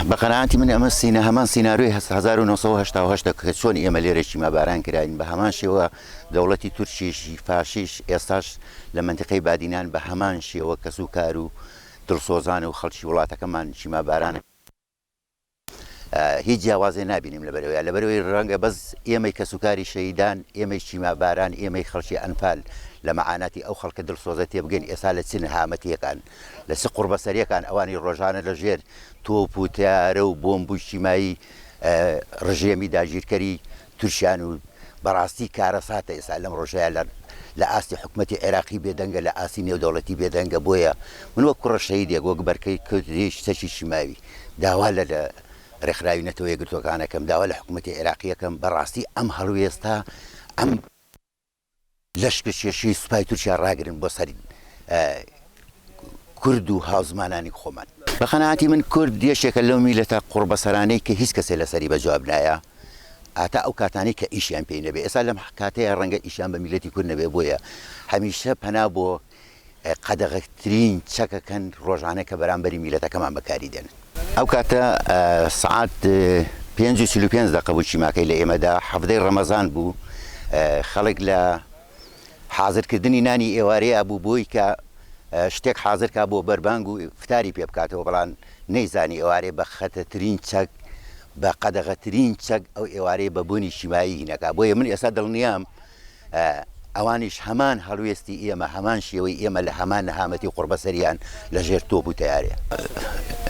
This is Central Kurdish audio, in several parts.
بە قەناعەتی من ئەمە سینە هەمان سیناریۆی 1970 کە چۆن ئێمە لێرە کیماباران کراین بە هەمان شێوە دەوڵەتی تورکیش فاشیش ئێستاش لە مەنتیقەی بادینان بە هەمان شێوە کەس و کار و دڵسۆزان و خەڵکی وڵاتەکەمان کیماباران هیچ جیاوازێ نابینیم لەبەرئەوەیە لەبەرئەوەی ڕەنگە بەس ئێمەی کەسوکاری شەهیدان ئێمەی کیماباران ئێمەی خەڵکی ئەنفال لە مەعاناتی ئەو خەڵکە دڵسۆزە تێبگەین ئێستا لە چ نەهامەتیەکان لە چ قوڕبەسەریەکان ئەوانی ڕۆژانە لە ژێر تۆپ و تەیارە و بۆمب و کیمایی ڕژێمی داگیرکەری تورکیان و بەڕاستی کارەساتە ئێستا لەم ڕۆژەیا لە لە ئاستی حکومەتی عێراقی بێدەنگە لە ئاستی نێودەوڵەتی بێدەنگە بۆیە من وەک کوڕە شەهیدێک وەک بەرکەی کوردیش چەکی کیماوی داوا لە لە ڕێکخراوی نەتەوە یەکگرتووەکان ئەکەم داوا لە حکومەتی عێراقی ئەکەم بەڕاستی ئەم هەڵوێستە ئەم لەشکرکێشی سوپای تورکیا ڕاگرن بۆ سەر کورد و هاوزمانانی خۆمان. بە قەناعەتی من کورد یەکێکە لەو میللەتە قوڕبەسەرانەی کە هیچ کەسێ لەسەری بە جواب نایە هەتا ئەو کاتانەی کە ئیشیان پێی نەبێ ئێستا لەم کاتەیە ڕەنگە ئیشیان بە میللەتی کورد نەبێ بۆیە هەمیشە پەنا بۆ قەدەغەترین چەکەکەن ڕۆژانە کە بەرامبەری میللەتەکەمان بەکاری دێنن. ئەو کاتە سەعات 5:45 دەقە بوو چیماکەی لە ئێمەدا حەڤدەی ڕەمەزان بوو خەڵک لە حازرکردنی نانی ئێوارەیە بوو بۆی کە شتێک حازر کا بۆ بەربانگ و فتاری پێ بکاتەوە بەڵام نەیزانی ئێوارێ بە خەتەترین چەک بە قەدەغەترین چەک ئەو ئێوارەیە بە بۆنی شیمایی هینەکا بۆیە من ئێستا دڵنیام ئەوانیش هەمان هەڵوێستی ئێمە، هەمان شێوەی ئێمە لە هەمان نەهامەتی و قوڕبەسەریان لە ژێر تۆپ و تەیارەیە.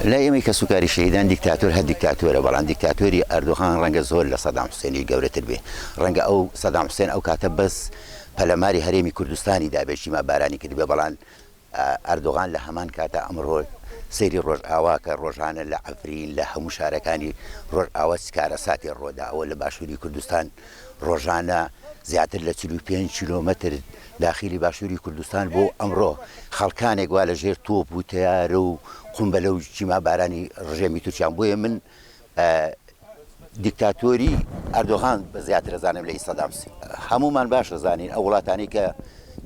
لای ئێمەی کەسوکاری شەهیدان دیکتاتۆر هەر دیکتاتۆرە، بەڵام دیکتاتۆری ئەردۆغان ڕەنگە زۆر لە سەدام حوسێنیش گەورەتر بێ. ڕەنگە ئەو سەدام حوسێن ئەو کاتە بەس پەلەماری هەرێمی کوردستانی دابێ، کیمابارانی کردبێ، بەڵام ئەردۆغان لە هەمان کاتا ئەمڕۆ سەیری ڕۆژئاوا کە ڕۆژانە لە عەفرین لە هەموو شارەکانی ڕۆژئاوا چ کارەساتێ ڕۆدا ئەوە لە باشووری کوردستان ڕۆژانە زیاتر لە 45 کیلۆمەتر داخیلی باشووری کوردستان بۆ ئەمڕۆ خەڵکانێک وا لە ژێر تۆپ و تەیارە و قومبەلە و کیمابارانی ڕژێمی تورکیان بۆیە من دیکتاتۆری ئەردۆغان بە زیاتر ئەزانم لە ئی سەدام حوسێن. هەموومان باش ئەزانین ئەو وڵاتانەی کە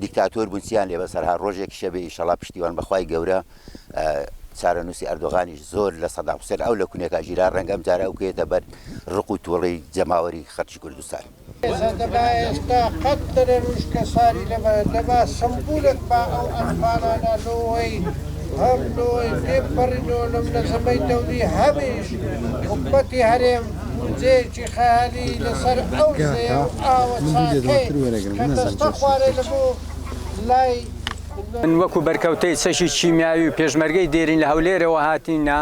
دیکتاتۆر بوون چیان لێ بەسەر هات، ڕۆژێکیش هەبێ ئیشەڵا پشتیوان بە خوای گەورە چارەنووسی ئەردۆغانیش زۆر لە سەدام حوسێن ئەو لە کونێکا گیرا ڕەنگە ئەم جارە ئەو بکەوێتە بەر ڕق و تووڕەی جەماوەری خەڵکی کوردستان. ئێستا دەبا ئێستا قەت دەرێن وشکە ساری لەبە دەبا سمبولەک با ئەو ئەنفالانە لۆی هەم لۆی پێ پەڕینۆ لەم نەزەمەی دەولی هەمیش حکومەتی هەرێم بودجەیەکی خەیالی لەسەر ئەو زێ و ئاوە چاکەی کە دەستە خوارێ لە بۆ لای من وەکو بەرکەوتەی چەکی کیمیاوی و پێشمەرگەی دێرین لە هەولێرەوە هاتینە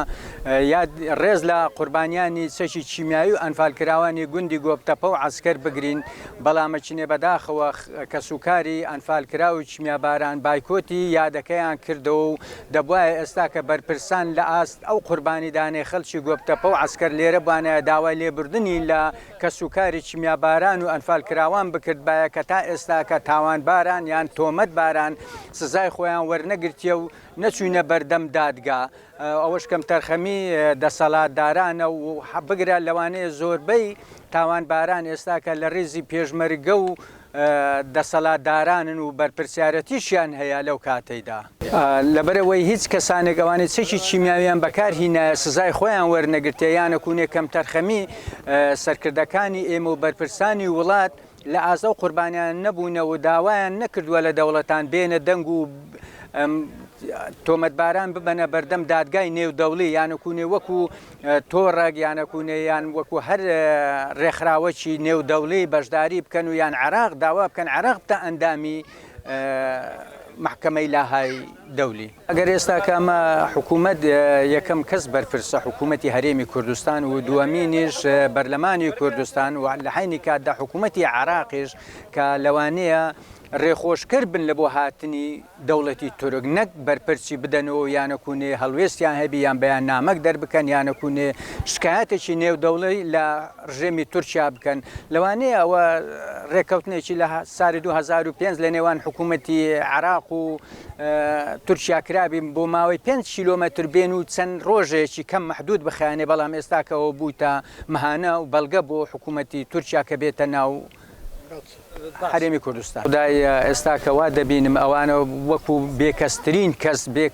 یاد ڕێز لە قوربانیانی چەکی کیمیاوی و ئەنفالکراوانی گوندی گۆپتەپە و عەسکەر بگرین، بەڵام ئەچینێ بەداخەوە کەسوکاری ئەنفالکراو و کیمیاباران بایکۆتی یادەکەیان کردەوە و دەبوایە ئێستا کە بەرپرسان لە ئاست ئەو قوربانیدانەی خەڵکی گۆپتەپە و عەسکەر لێرە بوانایە داوای لێبوردنی لە کەسوکاری کیمیاباران و ئەنفالکراوان بکردبایە کە تا ئێستاکە تاوانباران یان تۆمەتباران سزای خۆیان وەرنەگرتیە و نەچوینە بەردەم دادگا. ئەوەش کەمتەرخەمی دەسەلاتدارانە و بگرە لەوانەیە زۆربەی تاوانباران ئێستاکە لە ریزی پێشمەرگە و دەسەلاتدارانن و بەرپرسیارەتیشیان هەیە لەو کاتەیدا. لەبەرئەوەی هیچ کەسانێک ئەوانەی چەکی کیمیاویان بەکار هینایە سزای خۆیان وەرنەگرتیە یانەکونێ کەمتەرخەمی سەرکردەکانی ئێمە و بەرپرسانی وڵات لە ئاست ئەو قوربانیانە نەبوونە و داوایان نەکردووە لە دەوڵەتان بێنە دەنگ و تۆمەتباران ببەنە بەردەم دادگای نێودەوڵی یانەکوونێ وەکو تۆڕێک یانەکوونێ یان وەکو هەر ڕێکخراوەکی نێودەوڵی بەشداری بکەن و یان عێراق داوا بکەن عێراق بتە ئەندامی مەحکەمەی لاهای دەولی. ئەگەر ئێستا کە ئەمە حکوومەت یەکەم کەس بەرپرسە حکوومەتی هەرێمی کوردستان و دووەمینیش بەرلەمانی کوردستان و لە حەینی کاتدا حکوومەتی عێراقیش کە لەوانەیە ڕێخۆشکەر بن لە بۆ هاتنی دەوڵەتی تورک نەک بەرپەرچی بدەنەوە و یانەکوونێ هەڵوێستیان هەبی یان بەیاننامەک دەربکەن یانەکوونێ شکایەتێکی نێودەوڵی لە ڕژێمی تورکیا بکەن لەوانەیە ئەوە ڕێککەوتنێکی لە ساری 2005 لە نێوان حکوومەتی عێراق و تورکیا کرابی بۆ ماوەی 5 کیلۆمەتر بێن و چەند ڕۆژێکی کەم مەحدود بخایەنێ بەڵام ئێستاکەەوە بوویتە مەهانە و بەڵگە بۆ حکوومەتی تورکیا کە بێتە ناو. هەرێمی کوردستان. خودای ئێستا کە وا دەبینم ئەوانە وەکو بێکەسترین کەس بێ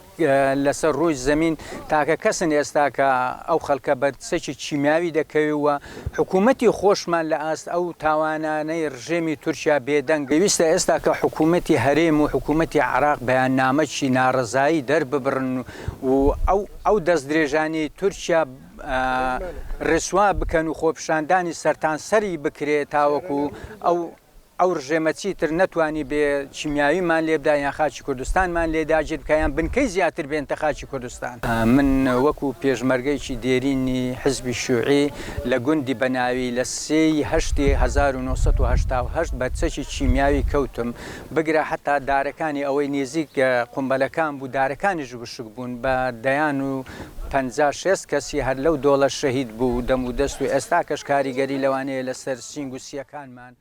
لەسەر ڕووی زەمین تاکە کەسن ئێستا کە ئەو خەڵکە بەر چەکی کیمیاوی دەکەوێ و حکوومەتی خۆشمان لە ئاست ئەو تاوانانەی ڕژێمی تورکیا بێدەنگ. پێویستە ئێستا کە حکوومەتی هەرێم و حکوومەتی عێراق بەیاننامەکی ناڕەزایی دەرببڕن و ئەو ئەو دەستدرێژانەی تورکیا ڕیسوا بکەن و خۆپیشاندانی سەرتانسەری بکرێ تاوەکو ئەو ئەو ڕژێمە چیتر نەتوانی بێ کیمیاویمان لێ بدا یان خاکی کوردستانمان لێ داگیر بکا یان بنکەی زیاتر بێنتە خاکی کوردستان. من وەکو پێشمەرگەیەکی دێرینی حزبی شیوعی لە گوندی بەناوی لە سێ ی هەشتی 1988 بەر چەکی کیمیاوی کەوتم بگرە حەتا دارەکانی ئەوەی نێزیک قومبەلەکان بوو دارەکانیش وشک بوون بە دەیان و 50 شێست کەسی هەر لەو دۆڵە شەهید بوو دەم و دەست و ئێستاکەش کاریگەری لەوانەیە لەسەر سینگ و سیەکانمان.